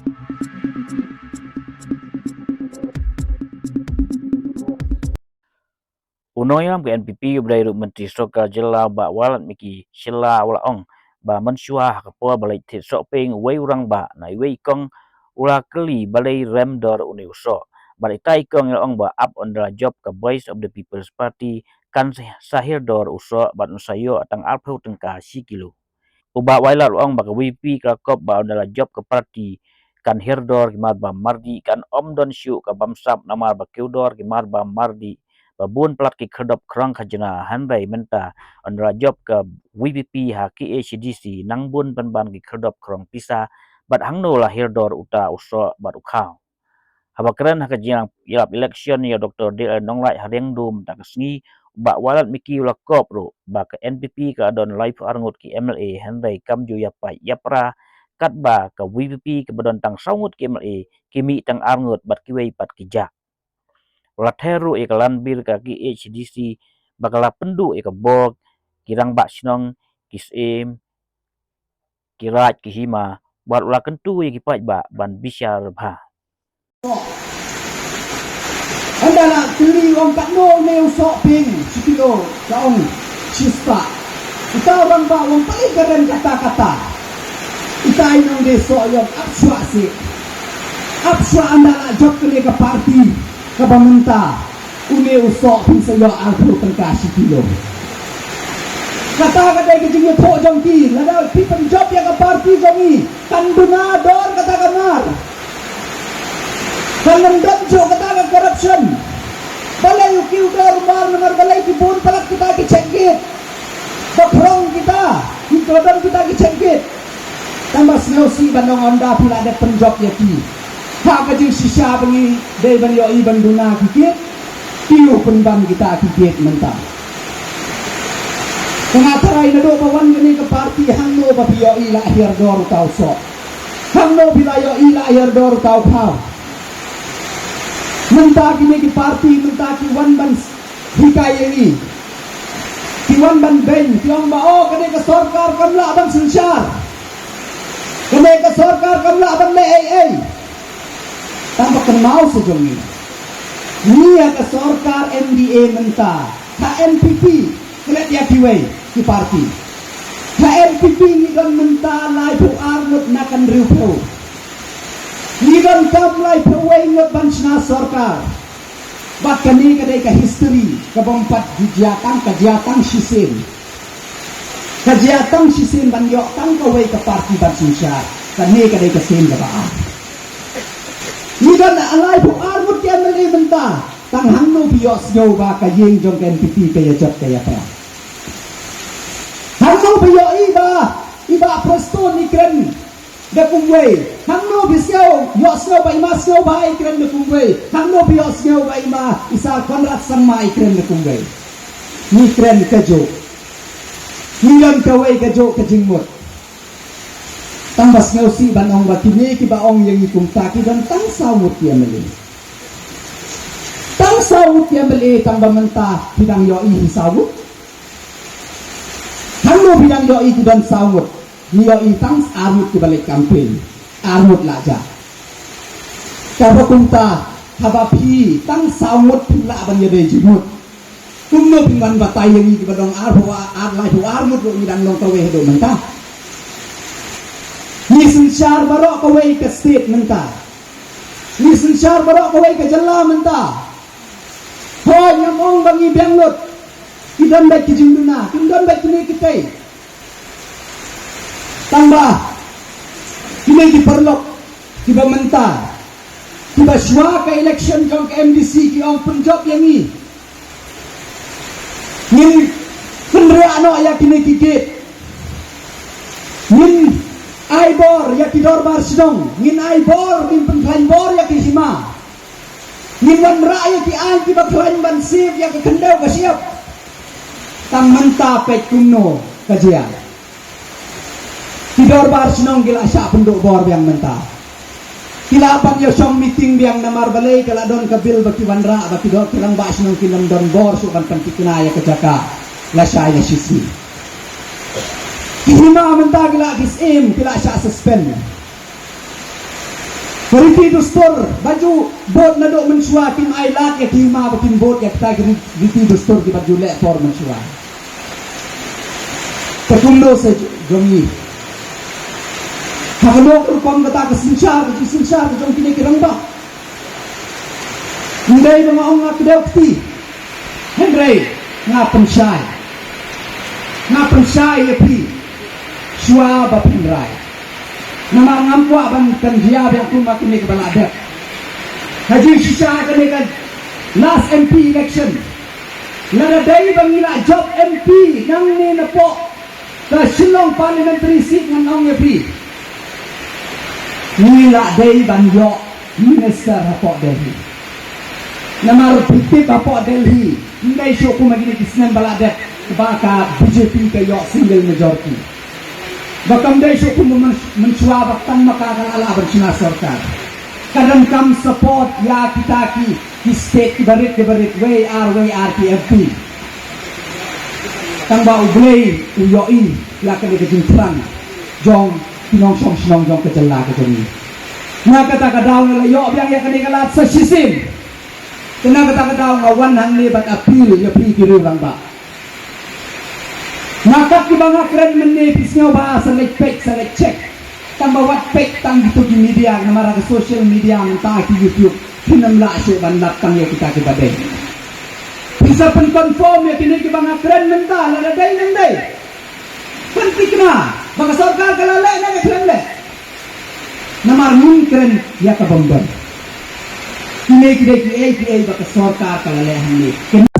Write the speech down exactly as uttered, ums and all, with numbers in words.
U nongïalam ka N P P uba dei ruh Myntri Sorkar Jylla Bah Wailadmiki Shylla u la ong ba mynshuwa ha ka por ba leit thied sohpieng uwei u rangbah na iwei i kong, u la kylli balei rem dor une u soh. Bad ita i kong i la ong ba ap ynda la jop ka Voice of the People's Party kan sa hiar dor u soh bad un sa ïoh tang arphew tyngka shi kilo. U Bah Wailad u ong ba ka V P P ka la kop ba ynda la jop ka party kan hiar dor ki marbam mardih, kan ym don shuh ka bamsap namar ba kiew dor ki marbam mardih ba bun palat ki khyrdop khrong khajna. Hynrei mynta ynda la jop ka V P P ha K H A D C nang bun pynban ki khyrdop khrong pisa, bad hangno la hiar dor uta u soh bad u khaw. Haba kren ha ka jingïalap election ïa u Doktor D L Nonglait ha Riangdo mynta ka sngi, u Bah Wailadmiki u la kop ruh ba ka N P P ka don laiphew ar ngut ki M L A, hynrei kam ju ïapait ïapra katba ka V P P kaba don tang saw ngut ki M L A ki mih tang ar ngut bad kiwei pat ki jah. U la ther ruh ïa ka Land Bill ka K H A D C ba ka la pynduh ïa ka bor ki rangbah shnong, ki syiem, ki raid, ki hima, bad u la kyntu ïa ki paidbah ban bishar bha. Ynda la kylli ong katno ne u sohpieng shi kilo, ka ong shispah. Uta u rangbah u ong balei ka rem katta katta. Ita i nongdie soh i ong ap shuwa seh. Ap shuwa ynda la jop kane ka party kaba mynta. Une u soh phin sa ïoh arphew tyngka shi kilo. Kata ka dei ka jingïathuh jong ki, lada phi pynjop ïa ka party jong ngi, kan duna dor kata ka mar. Kan ym don shuh kata ka corruption. Balei u kiew dor u mar, namar balei ki bun palat kita ki check gate. Ba khrong kita, ki kordon kita ki check gate. Tang ba sngewsih ban ong ynda phi la dep pynjop ïa ki. Ha ka jingshisha ba ngi dei ban ïohi ban duna ki gate. Kiew pynban kita ki gate mynta. Ka nga tharai naduh ba wan kane ka party hangno ba phi ïohi la hiar dor uta u soh. Hangno phi la ïohi la hiar dor uta u khaw. Mynta kine ki party mynta ki wan ban hikai ïa ngi. Ki wan ban beiñ, ki ong ba, oh, kane ka sorkar kam lah ban synshar. Kane ka sorkar kam lah ban leh ei ei. Tang ba kynmaw sa jong ngi. Ngi ïa ka sorkar M D A mynta, ka N P P, klet ïa kiwei ki party. Ka N P P ngi don mynta laiphew ar ngut na ka hynriewphew. Ngi donkam laiphew wei ngut ban shna sorkar. Bad kane ka dei ka history ka bym pat jia tang, ka jia tang shisien. Ka jia tang shisien ban ïoh tang kawei ka party ban synshar. Kane ka dei ka sien kaba ar. Ngi don laiphew ar ngut ki M L A mynta. Tang hangno phi ïohsngew ba ka ïing jong ka N P P ka ïa jot ka ïa pra. Hangno phi ïohi ba i Bah Prestone i kren da kumwei. Hangno phi sngew, ïohsngew ba i Ma Sngewbha i kren da kumwei. Hangno phi ïohsngew ba i Ma, i Sir Conrad Sangma i kren da kumwei. Ngi kren kajuh. Ngi don kawei kajuh ka jingmut. Tang ba sngewsih ban ong ba kine kiba ong ïa ngi kumta ki don tang saw ngut ki M L A. Tang saw ngut ki M L A, tang ba mynta phi dang ïohi hi saw ngut. Hangno phi dang ïohi ki don saw ngut? Ngi ïohi tang ar ngut kiba leit campaign. Ar ngut la jah. Kaba kumta, haba phi tang saw ngut phin lah ban ïadei jingmut. Kumno phin wan batai ïa ngi kiba dang arphew ar, laiphew ar ngut ruh ngi dang long kawei haduh mynta. Ngi synshar baroh kawei ka state mynta. Ngi synshar baroh kawei ka jylla mynta. Hooid, ngam ong ba ngi biang lut. Ki don beit ki jingduna, ki don beit kine kitei. Tang ba kine ki paralok kiba mynta, kiba shuwa ka election jong ka M D C ki ong pynjop ïa ngi. Ngin pynriah noh ïa kine ki gate. Ngin ai bor ïa ki dorbar shnong, ngin ai bor, ngin pynkhlaiñ bor ïa ki hima. Ngin wanrah ïa ki aiñ kiba khlaiñ ban siew ïa ka khyndew ka shyiap. Tang mynta peit kumno ka jia. Ki dorbar shnong ki la shah pynduh bor biang mynta. Ki la ban ïa shong meeting biang namar balei ka la don ka bill ba ki wanrah ba ki dor ki rangbah shnong kin ym don bor shuh ban pynthikna ïa ka jaka lashai lashisngi. Ki hima mynta ki la ki syiem ki la shah suspend. Ka riti dustur ba ju bud naduh mynshuwa, kim ai lad ïa ki hima ba kin bud ïa kita ki ri-, riti dustur kiba ju leh por mynshuwa. Te kumno sa jong ngi? Ha kano ka rukom kata ka synshar, ka jingsynshar ka jong kine ki rangbah? Ym dei ba nga ong nga kdew kti, hynrei nga pynshai, nga pynshai ïa phi shuwa ba phin rai. Namar ngam kwah ban kynjia biang kum ma kine kiba la dep. Ha jingshisha kane ka last M P election, lada dei ba ngi la jop M P nangne napoh ka Shillong Parliamentary Seat, ngan ong ïa phi, ngi la dei ban ïoh minister hapoh Delhi. Namar phi tip hapoh Delhi ym dei shuh kum ha kine ki snem ba la dep ba ka B J P ka ïoh single majority. Ba kam dei shuh kum myn-, mynshuwa ba tang ma ka ka la lah ban shna sorkar. Ka donkam support ïa kita ki, ki state kiba rit kiba rit, wei ar wei ar ki M P. Tang ba U Blei u ïohi ïa kane ka jingthrang jong ki nongshong shnong jong ka jylla ka jong ngi. Na kata ka daw nga la ïoh biang ïa kane ka lad sa shisien. Te na kata ka daw nga wan hangne ban appeal ïa phi ki riew rangbah. Na kat kiba nga kren mynne phi sngew ba sa leit peit, sa leit check. Tang ba wat peit tang kito ki media, namar ha ka social media mynta, ki YouTube, phin ym lah shuh ban lap tang ïa kita kiba dei. Phin sa pynconfirm ïa kine kiba nga kren mynta, lada dei ne ym dei. Pynthikna ba ka sorkar ka la leh ne ka khlem leh. Namar ngim kren ïa ka bym don. Kine ki dei kiei kiei ba ka sorkar ka la leh hangne.